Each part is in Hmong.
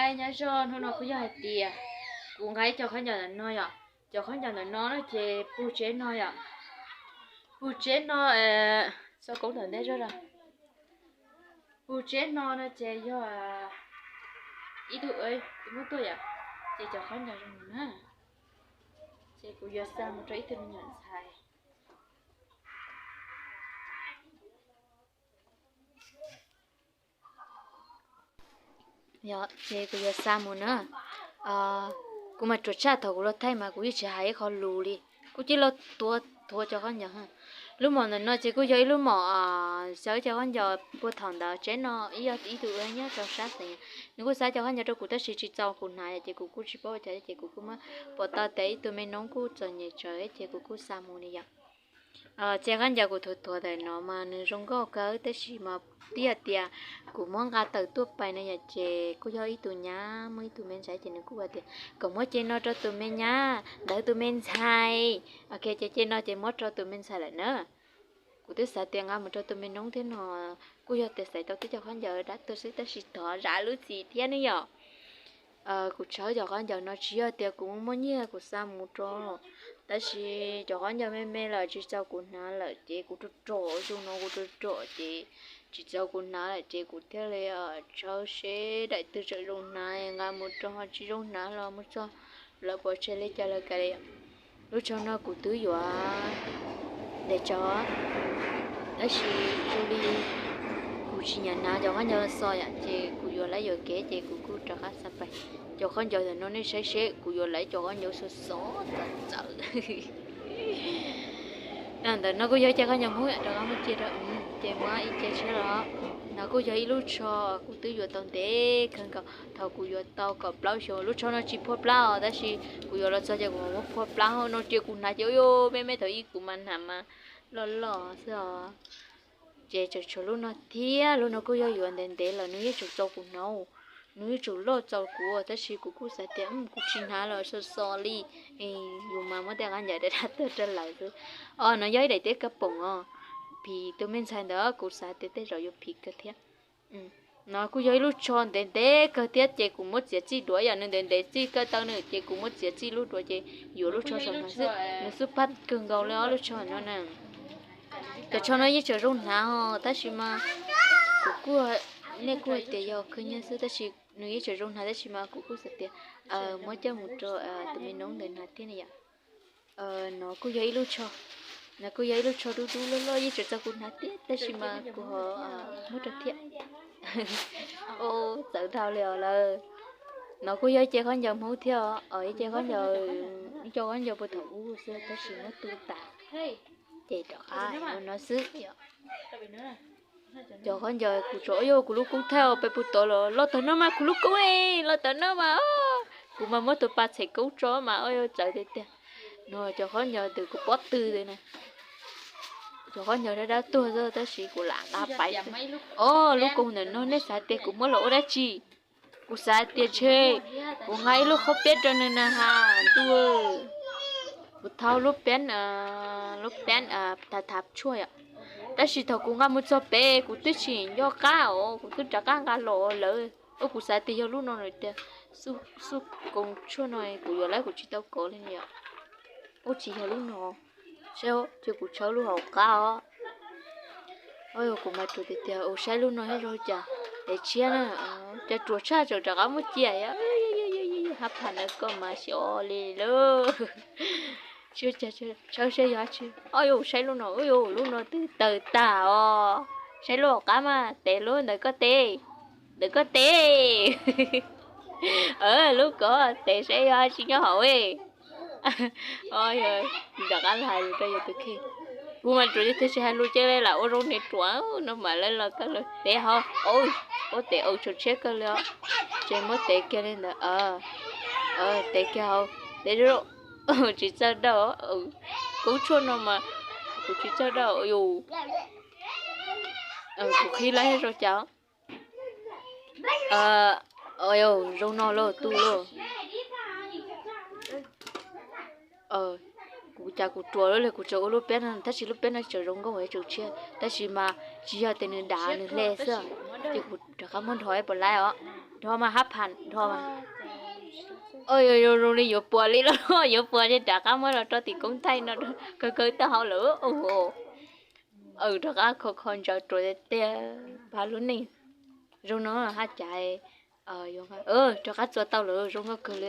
Nyob zoo, hnub no kuj yog hais tias kuv nqa ib co khaub ncaws ntawm no yom, cov khaub ncaws ntawm no no ces pug tsev no yom, pug tsev no, txog koob ntawm ntej zog los, pug tsev no no ces yog ib tug muab tuaj yom, ces cov khaub ncaws zoo na, ces kuv yuav xa mus rau ib tug me nyuam ntxhais. Ces kuv yuav xa mus na. Kuv mas ruam tshaj, thaum kuv los thaij mas kuv yeej tsis hais ib qho lus li, kuj cia li los tuav thuav cov khaub ncaws. Lub mom ntawm no ces kuj yog ib lub mom xyaw cov khaub ncaws puag thaum ntawd tsev no, ib yog ib tug nyob rau sab xeev, nws kuj xa cov khaub ncaws rau kuv tab sis tsis txaus kuv hnav ces kuv kuj tsis paub ua cas ces kuv kuj muab pom tau tias ib tug me noob kuj txom nyem tsawv ces kuv kuj xa mus ni yom. Ces khaub ncaws kuv thuav thuav ntawm no mas nws zoo nkauj kawg tab sis mas twb yog tias kuv muab nqa tawm tuaj pais no yom, ces kuj yog ib tug nyab muaj ib tug me ntxhais ces nws kuj hais tias kom muab ce no rau tus me nyab ntawd tus me ntxhais. Ok, ces ce no ces muab rau tus me ntxhais lawm na. Kuv twb xav tias nqa mus rau tus me noob thiab no, kuj yog tias xaiv tau tib co khaub ncaws dab tuag xwb tab sis thov zam lub txim thiab ne yom. Kuv tshawb cov khaub ncaws no tsis yog tias kuv muaj nyiaj kuv xa mus rau, tab sis cov khaub ncaws me me lawm tsis txaus kuv hnav lawm ces kuv ruam ruam, zoo no kuv ruam ruam ces tsis txaus kuv hnav lawm ces kuv thiaj li tshawb seb daim twg tseem zoo hnav nqa mus rau, ho tsis zoo hnav los mus txog lawv pov tseg li cas lawv kav liam. Lub tsho no kuv twb yuav ntes tsawv, tab sis zoo li kuv tsis nyiam hnav cov khaub ncaws xo yom, ces kuv yuav lawv yuam kev ces kuv kuj rov qab xa pais. Cov khaub ncaws ntawm no nej saib seb, kuv yuav lawv cov khaub ncaws xo xo txawv txawv. Ntawm no kuj yog ib ce khaub ncaws Hmoob, rov qab muab cia rau, ces muab ib ce tshiab los. No kuj yog ib lub tsho kuv twb yuav tau ntev kawg nkaus, thaum kuv yuav tau kaum plaub xyoos. Lub tsho no tsis phua plab os, tab sis kuv yuav los txog ces kuv muab phua plab no ces kuv hnav ces ua me me, thaum ub kuv mas hnav mas loj loj xwb os. Ces tseem tshuav lub no thiab, lub no kuj yog yuav ntev ntev lawm, nws yeej tseem txaus kuv hnav, nws yeej tseem loj txaus kuv, tab sis kuv kuj xav tias kuv tsis hnav los xo xo li, yus mas muab tej khaub ncaws dab tuag rau lawv xwb. Os, no yog ib daim teb kawg poom os, phim tus me ntxhais ntawd kuv xav tias tej zaum yuav phim kawg thiab. No kuj yog ib lub tsho ntev ntev kawg thiab ces kuv muab txiav txij duav, yog nws ntev ntev txij kawg tau nws ces kuv muab txiav txij lub duav ces yuav lub tsho saum no xwb. Nws xub phab kawg nkaus li os lub tsho no na. Cov tsho no yeej tseem zoo hnav os, tab sis mas kuv kuj, nej kuj hais tias yog khwv nyiaj xwb tab sis nws yeej tseem zoo hnav tab sis mas kuv kuj xav tias muab coj mus rau tus me noob ntawd hnav thiab ne yom. No kuj yog ib lub tsho, no kuj yog ib lub tsho dub dub loj loj yeej tseem txaus kuv hnav thiab tab sis mas kuv ho muab rau thiab. Txawv dhau li os lawm. No kuj yog ib ce khaub ncaws Hmoob thiab os, ib ce khaub ncaws, ib co khaub ncaws puag thaum ub xwb tab sis muab tu tas, ces rov qab no xwb. Cov khaub ncaws kuv tso, yog kuv lub koob thaij peb puag tod los loj tag no mas kuv lub koob, loj tag no mas kuv mas muab tus pa txhais koob tso mas, o yog txawv tiag tiag. No cov khaub ncaws ntawm kuv pob tw na, cov khaub ncaws dab dab tuag xwb tab sis kuv lam nqa pais. O, lub koob ntawm no nej xav tias kuv muab los ua dab tsi? Kuv xav tias ntshe kuv nqa ib lub qhob piab rau nws na has ntuj. Kuv thau lub piab, lub piab thav thav tshuaj yom, tab sis thaum kuv nqa mus txog pem kuv twb tsis nco qab os, kuv twb rov qab nqa los lawm. Ua kuv xav tias yog lub no lawm tiag, xub koos tshuaj no kuv yuav lawv kuv tsis tau kov li yom. Ua tsis yog lub no, saib ces kuv tshawb lub hauv qab os. Kuv mas ruam tiag tiag, ua saib lub no thiab zoo cas. Es tshiab na, cas ruam tshaj tseem rov qab muab cia, hab pham ntawd koj mas xyov li lauj. Tshawb saib yog tsi, o yog saib lub no, lub no twb tawg tag os. Saib lub hauv qab mas, tev lub ntawm koj tev, ntawm koj tev. Lub ko tev saib yog tsi nyob hauv. Rov qab hais lus rau yus tus kheej. Kuv mas ruam tiag tiag tsis hais lus cia li lam ua zoo niag ruam no mas lawv los kawg lawm tev hauv. Ua tev au tsaus tshiab kawg li os. Ces muab tev kiag li ntawd, tev kiag hauv, tev tsis txawj dauj. Koob tshuaj no mas kuv tsis txawj dauj yus. Kuv qhib lawv zoo cas. Zoo no lauj, tu lauj. Kuv cas kuv ruam lawm li, kuv tseem ua lub piab no tab sis lub piab no tseem zoo nkauj tseem tshiab tab sis mas tsis yog tias nws dav nws hle xwb. Ces kuv rov qab muab nrho ib puas laib os. Dhos mas hab phas dhos mas. Ua zoo li yuav puas li los yuav puas ces rov qab muab los rau tim koob thaij no, kawg kawg tag hauv lawm. Rov qab kho kho ntsaws ruam tiag tiag pab lub neej. Zoo no haj cas rov qab txua tau lawm, zoo nkauj kawg li.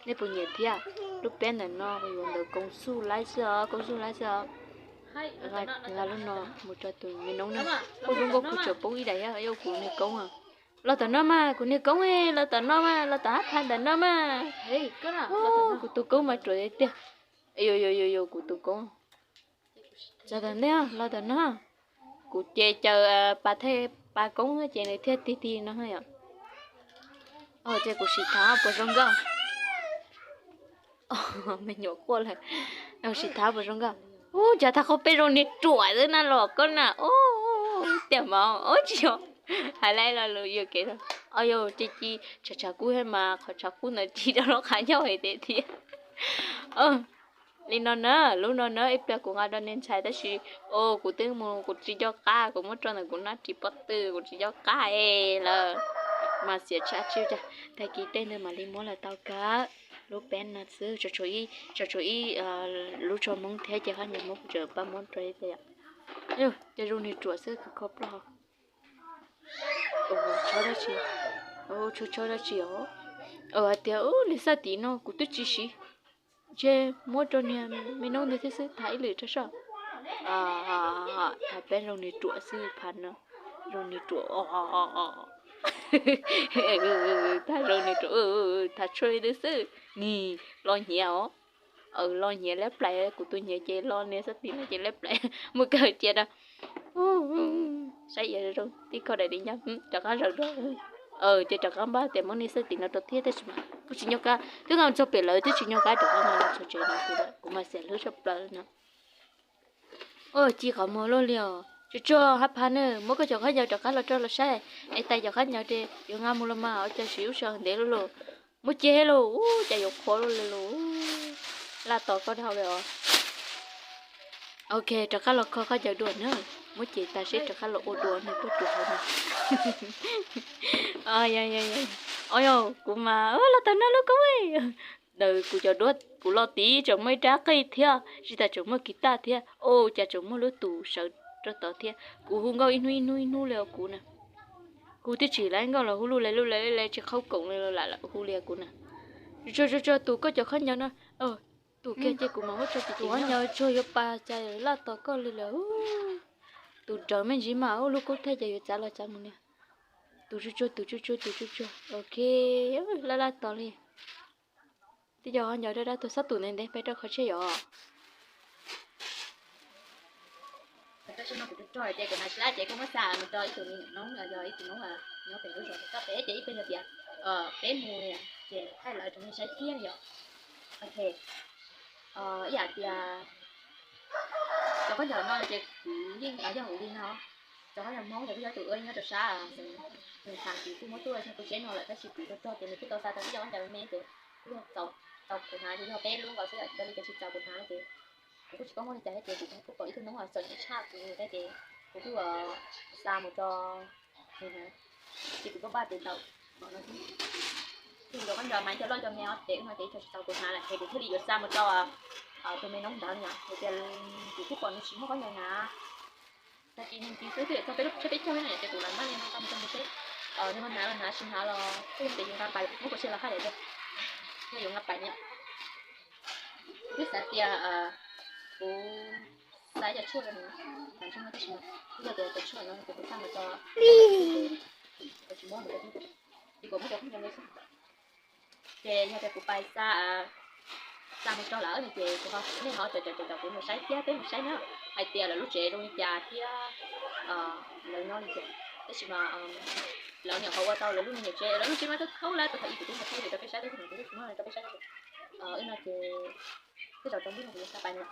Nej puas nyiam thiab? Lub peb ntawm no yuav ntawm Koob Xuj Laib xwb os, Koob Xuj Laib xwb os. Nqa lub no mus rau tus me noob na. Ua zoo nkauj kawg, tseem poob ib daim thiab, yog kuv niag koob. Los tom no mas kuv niag koob, los tom no mas, los tom hab phas ntawm no mas. Kuv tus koob mas ruam tiag tiag. Yus yus yus kuv tus koob. Txog tom ntej, los tom no. Kuv ces caw pas thaij pas koob ces nws thiaj tig tig no yom. Ces kuv sim thov puas zoo nkauj. Me nyuam quaj lawm. Sim thov puas zoo nkauj. Ub, cas tag qhov peb zoo niag ruam xwb na los koj na. Tiam mas ub tsis yog hais laiv lo lus yuam kev. Au yau, ces ci tshav tshav kub thiab mas qhov tshav kub ntawd ci rau lub qhov ncauj hais tias thiab. Li no na, lub no na ib pliag kuv nqa rau nej ntxhais tab sis, o, kuv twb mus kuv tsis nco qab, kuv muab rau ntawm kuv nab ris pob tw kuv tsis nco qab lawm. Mas xiam tshaj tsis ua cas, tag kis tej ntawd mam li muab los tau kawg. Lub peb no xwb, tsuas tshuav ib lub tsho Hmoob thiab ces hab nyuag Hmoob kuv tseem pab muab rau ib pliag. Cov zoo niag ruam xwb, kho ploj. Tshawb dab tsi? Tshawb tshawb dab tsi os? Hais tias li xaj tim no kuv twb tsis siv, ntshe muab rau niag me noob ntawd thiab xwb, tham ib lwm rau soj. Tham peb zoo niag ruam xwb, tham zoo niag ruam. Tham zoo niag ruam, tham tshuaj li ntawd xwb. Nis, lo nyiav os. Lo nyiav lab plais, kuv tus nyiav ces lo niag xab tim no ces lab plais. Muaj kawg cia rau. Saib iav zoo tib kho daim di ncaj, rov qab zaum dua. Ces rov qab npaj tias muab niag xab tim no rau thiab tab sis mas kuv tsis nco qab, twb nqa txog pem lawv twb tsis nco qab rov qab nqa los txog tsev no, kuv mas xiam hlwb tshaj plaws no. Ua ci qhov muag luaj li os. Tsuag tsuag hab phas na, muab koj cov khaub ncaws rov qab los rau los saib, es tais cov khaub ncaws ces yuav nqa mus los mas ua cas siv lub sij hawm ntev luaj luaj. Muab cia thiab lauj, ub, cas yuav qhuav luaj li lauj. Laj tos koj dhau li os. Ok, rov qab los kho khaub ncaws dua na. Muab cev tas seb rov qab los ua dua nws puab rua hauv no. Yog, kuv mas los tau noj lub koob. Ntawm kuv cov duab kuv los tid tseem muaj ib rab qij thiab, tsis tas tseem muaj kiv taj thiab, o, cas tseem muaj lub tus sawv rau tod thiab. Kuv hu nkauj ib hnub ib hnub ib hnub li os kuv na. Kuv twb tsis laib nkauj los hu lub le lub le le tsis qhaub koom li los lam hu li os kuv na. Tsuag tsuag tsuag, tus koj cov khaub ncaws no, tus kiag ces kuv mam muab tso tim tus khaub ncaws tsuag yuav pas cas laj tos koj li lawm. Tus raws me ntsis mas ua lub kub thaij ces yuav txav los txav mus niag. Tus tsuag tsuag, tus tsuag tsuag, tus tsuag tsuag, ok, laj laj tos li. Twb cov khaub ncaws dab dab tuag, xob tus ntev ntev peb rau qhov tshiab yom. Tam sim no kuv rog rog ces kuv hais tsis lab ces kuv muab xa mus rau ib tug me noob, yog ib tug noob nyob pem lub zos tom toj pem ces ib pliag yog tias peb mus ces thaij lawv rau nej saib thiab yom. Ok, ib yam tias cov khaub ncaws no ces kuv yeej yog kuv li no, cov khaub ncaws Hmoob ces kuj yog tus ua nyob rau sab nws tas kuv kuj muab tuaj rau kuv tsev no lawm tab sis kuv rog rog ces nws kuj tau xa tau ib co khaub ncaws me me ces kuj yog txaus kuv hnav ces yog peb lub nkaus xwb yom, cia li ces tsis txaus kuv hnav ces kuv kuj tsis paub muab li cas thiab ces kuv kuj pom ib tug noob txawm tsis tshaj kuv thiab ces kuv kuj xa mus rau nws hnav, ces kuv kuj npaj tes ntaus no xwb. Ces cov khaub ncaws mas cov loj cov me os ces ub no ces tsis txaus kuv hnav lawm ces kuv thiaj li yuav xa mus rau tus me noob ntawd no, hais tias kuv kuj pom nws tsis muaj khaub ncaws hnav. Tag kis nws cis xwb twb txog peb lub tsheb peb caug no ces kuv lam npaj li no xa mus rau nws seb nws ho hnav los hnav, tsis hnav los kuj ces yuav nqa pais, muab kuv siv los haj yam yog yuav nqa pais no. Kuv twb xav tias kuv xa cov tshuaj rau nws, tas ntsej muag tab sis mas kuj yog tias cov tshuaj no ces kuv xa mus rau, kuv tsis muab mus rau, ces kuv muab cov khaub ncaws xwb. Ces yog tias kuv pais xa, xa mus rau lawm no ces nej ho caum caum caum kuv mus saib thiab peb mus saib na, hais tias lawv lub tsev zoo li cas thiab lawv nyob li cas. Tab sis mas lawv niam qhuav ua tau lawv lub me nyuam tsev, lawv lub tsev mas tau khaub lawm, tau thaum ib kuv twb mus saib lawv rau peb saib, kuv twb mus rau peb saib. Ib no ces tej zaum rau ntuj no kuv yuav xa pais no.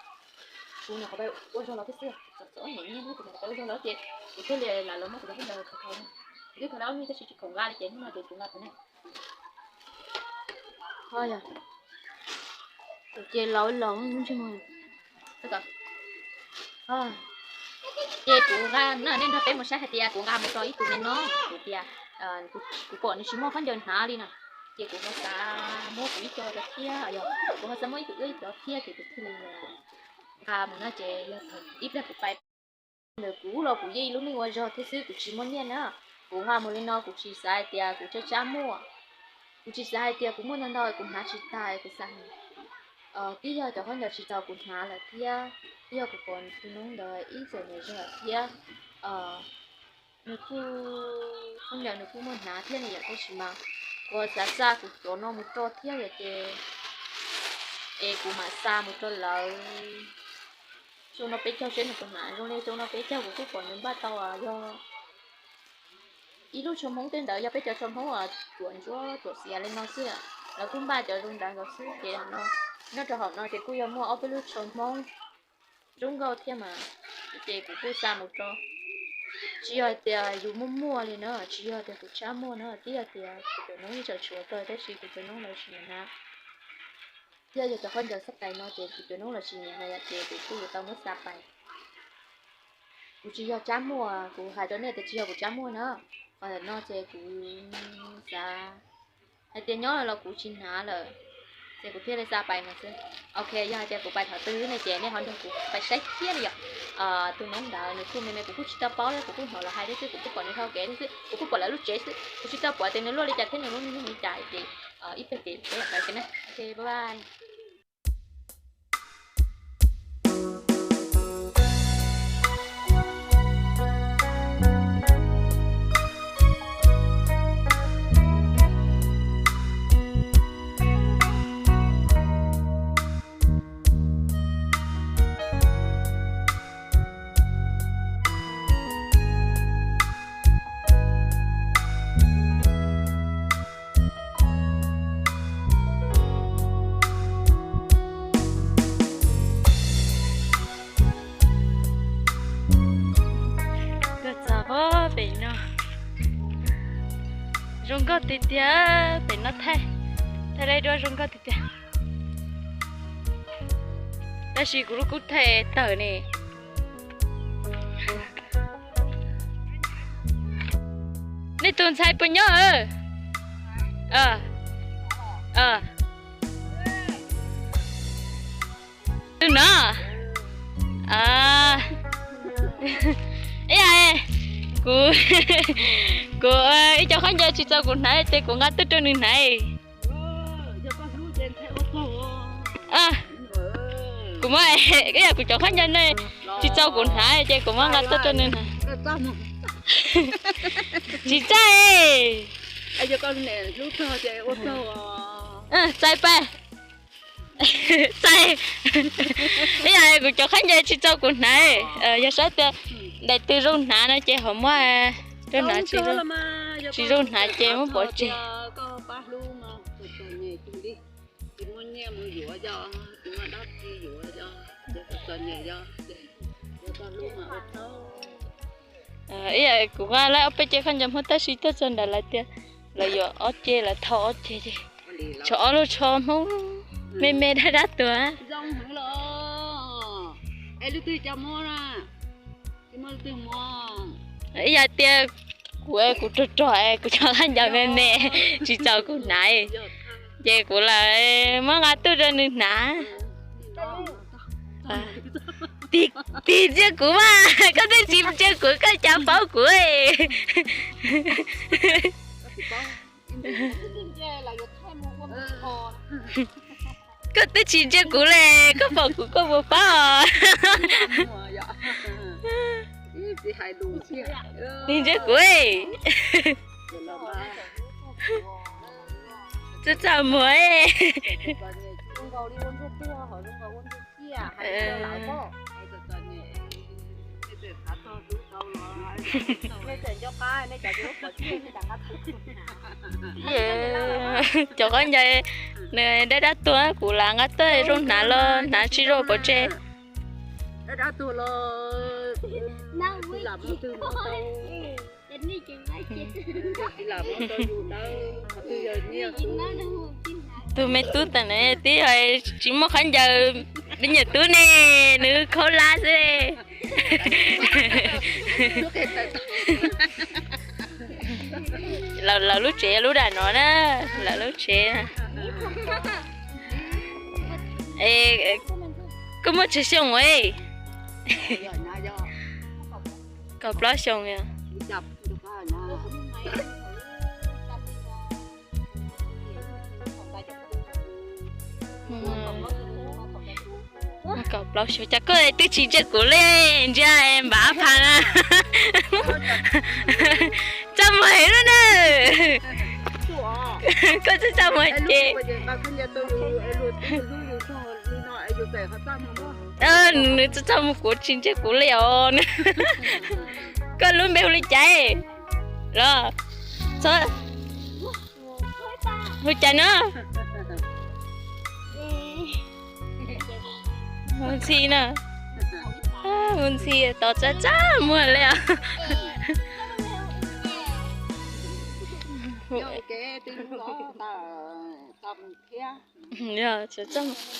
Kuv nyuam qhuav pais ua zog los thiab xwb, txom txom nyem nyiab, kuv nyuam qhuav pais ua zog los ces kuv thiaj li lam los muab kuv cov khaub ncaws khaws khaws. Kuv twb khaws lawm ib pliag tab sis tsis khoom nqa li ces hnub no ces kuv nqa kuv na. Ho yog, ces laus laus ntsej muag. Ces kuv nqa no, nej nrog peb mus saib hais tias kuv nqa mus rau ib tug me noob kuv tias kuv pom nws tsis muaj khaub ncaws hnav li na, ces kuv ho xav muab kuv ib co rau thiab, yog kuv ho xav muab ib tug ib co thiab ces kuv thiaj li nqa mus no ces yog ib pliag kuv pais ntawd kuv los kuv yeej lub neej ua zog thiab xwb, kuv tsis muaj nyiaj na. Kuv nqa mus li no kuv tsis xav hais tias kuv tsab tsab muaj, kuv tsis xav hais tias kuv muaj ntau ntau kuv hnav tsis tag kuv xav. Twb yog cov khaub ncaws tsis txaus kuv hnav lawm thiab, twb yog kuv pom tus noob ntawd ib txwm nws zog thiab, nws kuj, khaub ncaws nws kuj muaj hnav thiab ne yom, tab sis mas kuv xav xa kuv cov no mus rau thiab lawm ces, es kuv mam xa mus rau lawv. Xyoo no peb caug seb nws puas hnav zoo li, xyoo no peb caug kuv kuj pom nws npaj tau yog ib lub tsho Hmoob tej ntawd, yog peb cov tsho Hmoob uas ruam ntsuab ruam xiav li no xwb, lawv kuj npaj cov zoo ntawd nkaus xwb ces no, nyob rau hauv no ces kuj yog muaj ob peb lub tsho Hmoob zoo nkauj thiab mas, ces kuv kuj xa mus rau. Tsis yog hais tias yus muaj muaj li na, tsis yog tias kuv tsab muaj na, twb yog tias kuv cov noob yeej tseem tshuav kawg tab sis kuv cov noob lawv tsis nyiam hnav, thiab yog cov khaub ncaws xab tais no ces kuv cov noob lawv tsis nyiam hnav yom, ces kuv kuj yuav tau muab xa pais. Kuv tsis yog tsab muaj, kuv hais rau nej tias tsis yog kuv tsab muaj na, qhov ntawm no ces kuv xav hais tias nyob los kuv tsis hnav lawm, ces kuv thiaj li xa pais no xwb. Ok, yog hais tias kuv pais thaum twg ne ces nej ho nrog kuv pais saib thiab li yom. Tus noob ntawd nws kuj me me kuv kuj tsis tau paub thiab, kuv kuj hnov lawv hais thiab xwb, kuv kuj pom nws dhau kev thiab xwb, kuv kuj pom lawv lub tsev xwb, kuv tsis tau pom tias nws luaj li cas thiab nws lub neej li cas ces ib pliag ces peb mam pais na. Ok, bye bye. Koj txog pem no zoo nkauj tiag tiag, pem no thaij, thaij laib duab zoo nkauj tiag tiag. Tab sis kuv lub kub thaij tawg ne. Nej tus ntxhais puas nyob? Tus no, ib yam kuv, kuv ib co khaub ncaws tsis txaus kuv hnav ces kuv nqa tuaj rau nws hnav. Kuv muab, ib yam kuv cov khaub ncaws ne tsis txaus kuv hnav ces kuv muab nqa tuaj rau nws hnav. Tsis txaij. Txais pais. Txais. Ib yam kuv cov khaub ncaws tsis txaus kuv hnav, yog saib tias daim twg zoo hnav no ces ho muab rau hnav, tsis zoo hnav ces muab pov tseg. Ib yam kuv nqa lawm ob peb cev khaub ncaws Hmoob tab sis tuaj txog ntawm lawv tias lawv yuav ob cev, lawv thau ob cev ces tshuav ob lub tsho Hmoob me me dab dab tuag. Ib yam tias kuv, kuv rog rog kuv cov khaub ncaws me me tsis txaus kuv hnav, ces kuv lawv muab nqa tuaj rau nws hnav. Tig ntsia kuv mas, koj twb tsis ntsia kuv koj cas paub kuv. Koj twb tsis ntsia kuv li, koj pom kuv koj puas paub? Tig ntsia kuv, txaj txaj muag. Cov khaub ncaws nws dab dab tuag, kuv lam nqa tuaj zoo hnav los hnav tsis zoo pov tseg. Tus me tub tam ne twb tsis muaj khaub ncaws, me nyuam tub ne, nws khaub lab xwb. Lawv lub tsev yog lub dam no na, lawv lub tsev. Koj muaj tsawg xyoo? Kaum plaub xyoo. Kaum plaub xyoo cas koj twb tsis ntsia kuv li, ntsia npav pha na. Txaj muag heev lawm na. Koj twb txaj muag ces. Nws twb txaj muag kuv tsis ntsia kuv li os. Koj lub npe hu li cas los? Hu cas no? Hu Ntxhi na. Hu Ntxhi tos txaj txaj muag li os.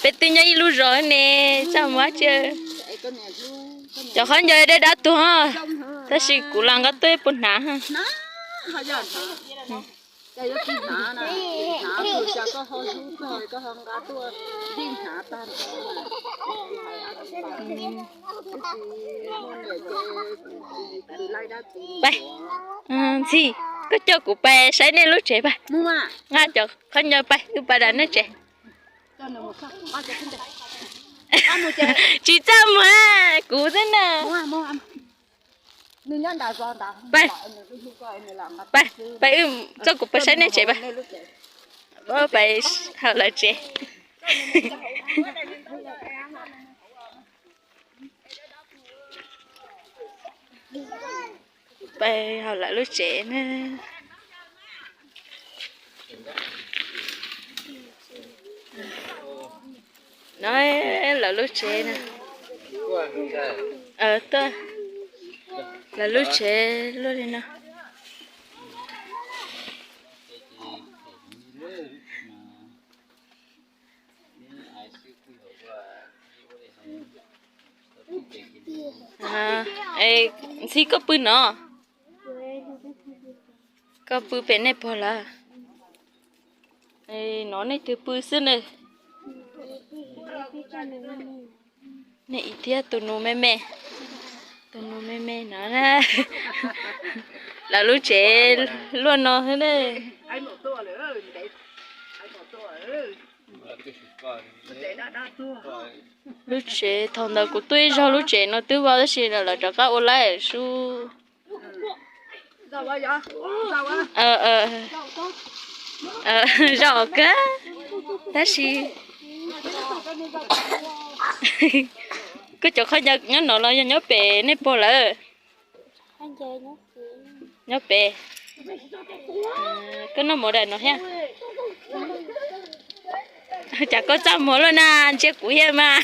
Peb twb nyob ib lub zos ne, txaj muag tsi. Cov qhov ncauj dab dab tuag, tab sis kuv lam nqa tuaj puas hnav. Pais, Ntxhi, koj coj kuv pais saib nej lub tsev pais. Nqa cov qhov ncauj pais wb pais dam nej tsev. Tsis txaj muag, kuv xwb na. Pais, pais, coj kuv pais saib nej tsev pais. Pais hauv lawv tsev. Pais hauv lawv lub tsev na. No lawv lub tsev na. Tuaj, lawv lub tsev luaj li no. Ntxhi koj pw no, koj pw pem nej pog lawm. No nej twb pw xwb na. Nej ib thiab tus nus me me, tus nus me me no na. Lawv lub tsev luaj no xwb na. Lub tsev thaum ntawd kuv tuaj ib zaug lub tsev no twb vau tab sis lawv rov qab ua laib sub. Zaum kawg, tab sis koj cov qhov ncauj nyob no los yog nyob pem nej pog lawm? Nyob pem. Koj noj mov daim no thiab? Cas koj txaj muag luaj na, ntsia kuv thiab mas.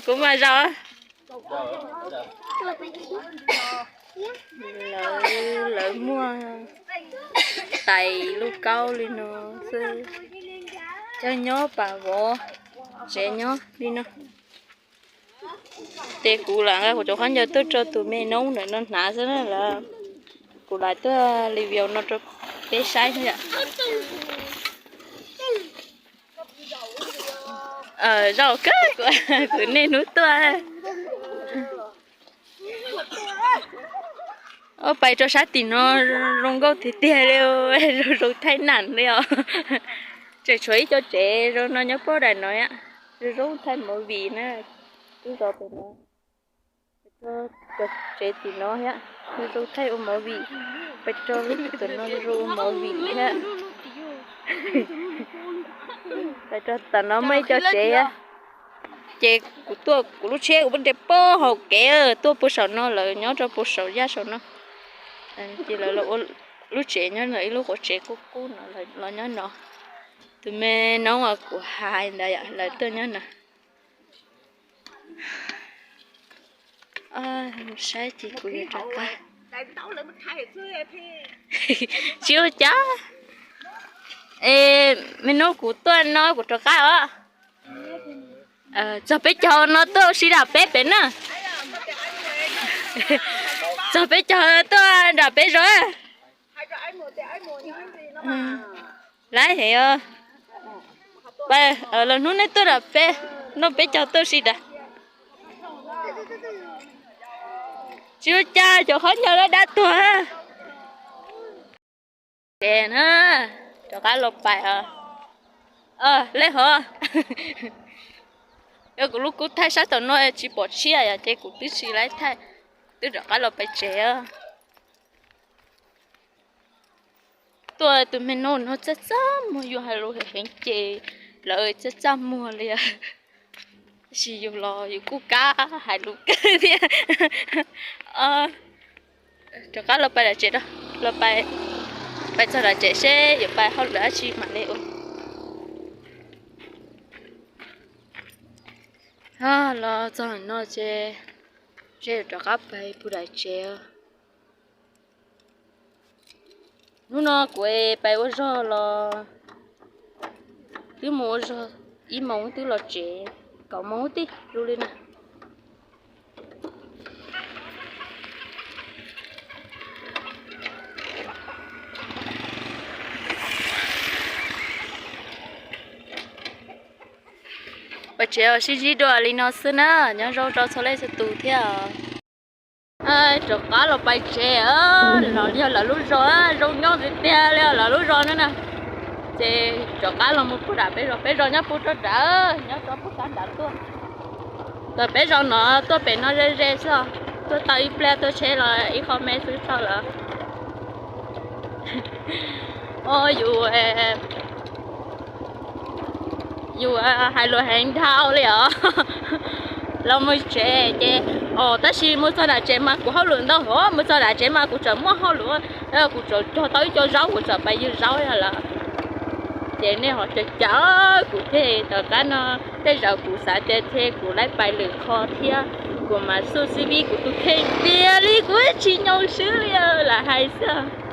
Kuv mas zaum. Lawv, lawv muaj tais lub kaub li no xwb, coj nyob pas vov, tsev nyob li no. Ces kuv lam nqa kuv cov qhov ncauj tuaj rau tus me noob ntawm no hnav xwb na lawm. Kuv lam tuaj review no rau peb saib xwb yom. Zaum kawg, kuv niaj hnub tuaj. Ua pais rau sab tim no zoo nkauj tiag tiag li, zoo zoo thaij nam li os. Tseem tshuav ib co tsev zoo no nyob pab daim no, zoo zoo thaij movie na. Twb zov pem no, cov tsev tim no thiab, zoo zoo thaij ua movie. Pais rau lub tim no zoo ua movie thiab. Pais rau tom no muaj ib co tsev thiab. Ces kuv tuaj kuv lub tsheb kuv pheej nres pog hauv kev tuaj puag saum no, lawv nyob rau puag saum yaj saum no. Ces lawv los ua lub tsev nyob no, ib lub qub tsev qub qub no los nyob no. Tus me noob uas kuv hais ntawd lawv tuaj nyob no. Mus saib ces kuv yuav rov qab. Tsis ua cas. Es me noob, kuv tuaj no kuv rov qab os. Txog peb caug no tuaj sib dam peb pem na. Txog peb caug tuaj nram peb zos. Laib heev os. Los hnub nej tuaj nram peb, noj peb caug tuaj si nrad. Tsis ua cas, cov qhov ncaws dab dab tuag. Ces na, rov qab los pais os. Lej hov, yog kuv lub kub thaij sab tom no tsis pom tshiab yom, ces kuv twb tsis laib thaij, twb rov qab los pais tsev os. Tuaj tus me nus no txaj txaj muag, yus hais lus heev ces lawv txaj txaj muag li. Tab sis yus los yus kuj kab hais lus kawg thiab. Rov qab los pais nram tsev, los pais, pais txog nram tsev seb yuav pais hauj lwm dab tsi mam li ua. Los txog no ces, ces rov qab pais pus nram tsev. Hnub no kuv pais ua zog los twb mus ua zog ib moos twb los tsev, kaum moos tib zoo li na. Pais tsev sib ntsib dua li no xwb na, nyob zoo rau txhua leej txhua tus thiab. Rov qab los pais tsev, los yog lawv lub zos, zoo nyob tiag tiag li lawv lub zos no na. Ces rov qab los mus pus nram peb zos, peb zos nyob pem rau nrad, nyob rau pem sab nrad tuaj. Txog peb zos no tuaj pem no ze ze xwb, tuaj tau ib pliag tuaj tsheb los ib qho me xwb txog lawm. Yus, yus hais lus heev dhau li os. Los mus tsev ces, tab sis mus txog nram tsev mas kuv hauj lwm ntau hov, mus txog nram tsev mas kuv tseem muaj hauj lwm, kuv tseem cog tau ib co zaub, kuv tseem pais ywg zaub lawm. Ces nej ho caum caum kuv thiab, tom qab no tej zaum kuv xav tias thiaj kuv laib pais lwm qho thiab, kuv mam xub xib vib kuv tus kheej tiag li, kuv tsis nyoo swb li lam hais xwb.